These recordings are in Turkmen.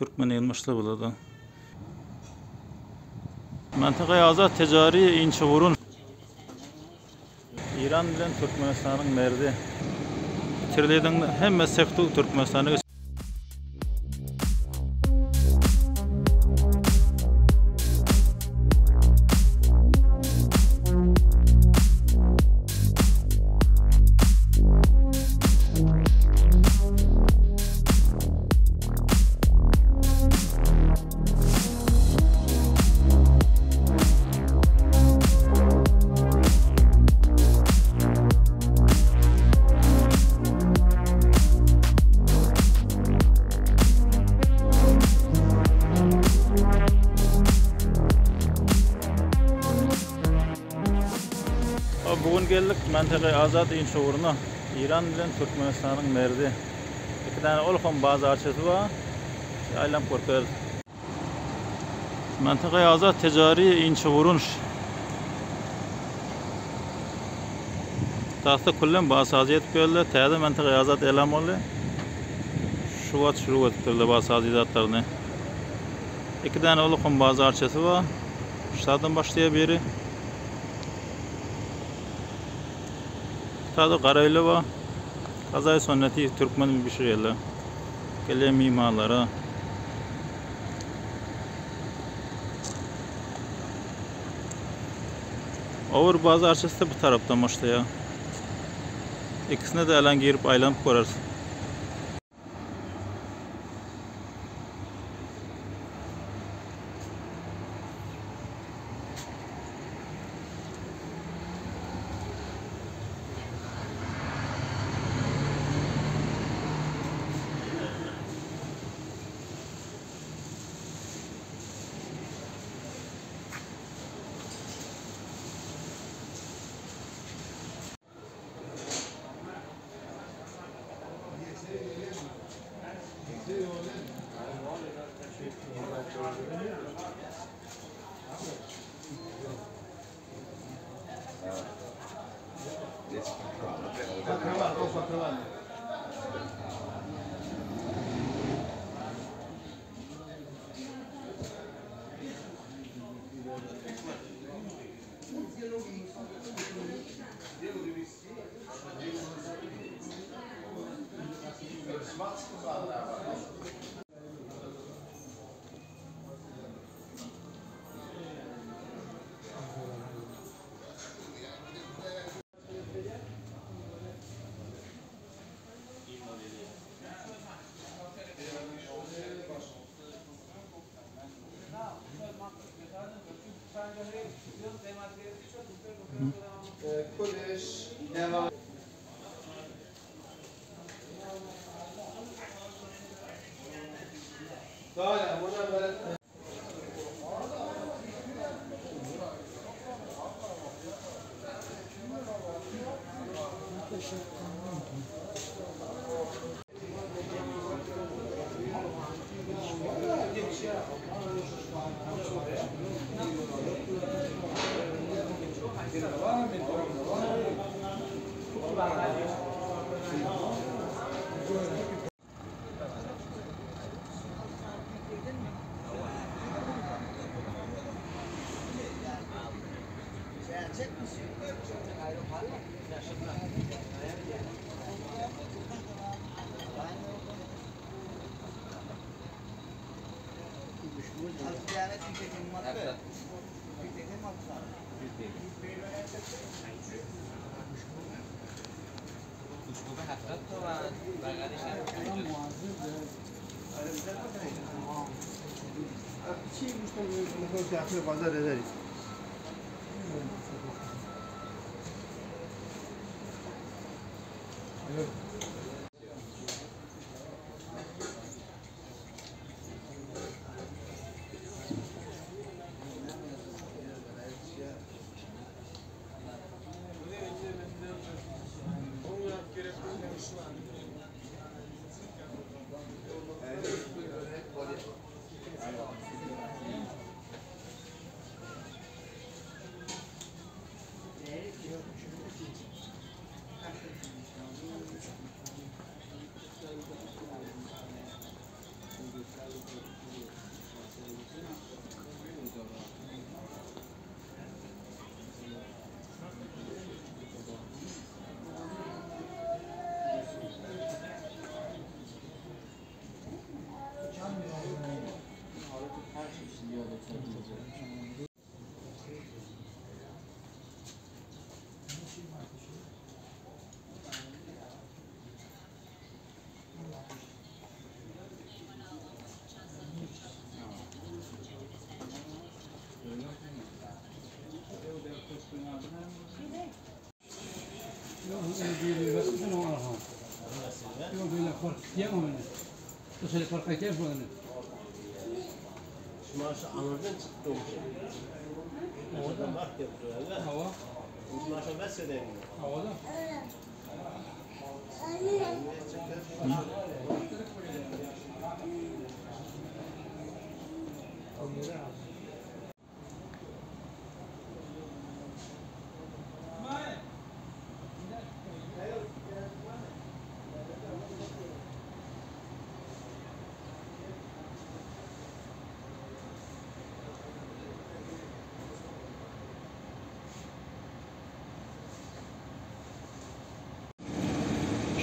Türkmen egin-başlar bularda. Mantaka Azat Tejari Inçeburun. Iran bilen Türkmenistanyň merzi. Tirlidiň hemme sehtu Türkmenistana geçip. Bu gün geldik Mantaka Azat inçe ugruna. Iran bilen Türkmenistanyň merzi. Iki däne ol hem bazarçysy bar. Aýlanyp görkeris. Mantaka Azat Tejari Inçeburun. Tasda kullen basazy edip geldi. Täze Mantaka Azat elam boldy. Şu wagt şurug edipdirler basazy zatlaryny. Iki däne ol hem bazarçysy bar. Ştadan başlaýar biri. Taze garaýly bar. Gazay sonneti türkmen bişirýärler. Gelýän myhmanlara. Owur bazarçysy bu tarapdan başlaýar. İkisine de alan girip aýlanyp göreris.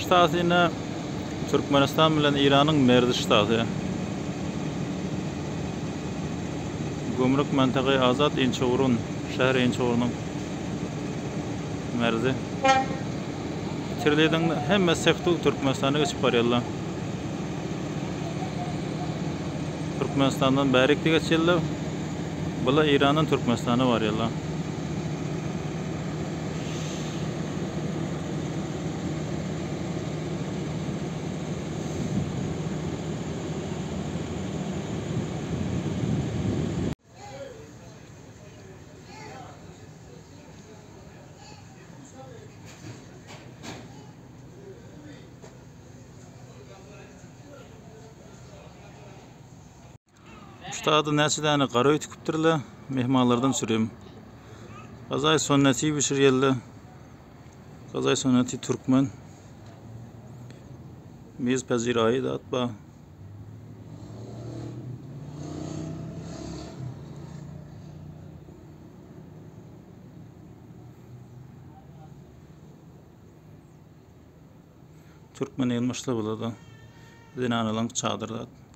Ştasy ine Türkmenistan bilen Eýranyň merzi ştasy. Gümrük mentagy Azat Inçeurun, şäher Inçeurunyň merzi. Tirlidiň hemme sehtu Türkmenistana geçip barýarlar. Türkmenistandan bärik de geçýärler. Bular Eýrandan Türkmenistana barýarlar. Şu näçe däne gara öý tikipdirler, mehmanlardan sürüm. Gazaý sonneti bişirýärler. Gazaý sonneti türkmen. Miz peziraýy zat bar. Türkmen ýylmaşlar bularda. Zenanalaň çadyr zat.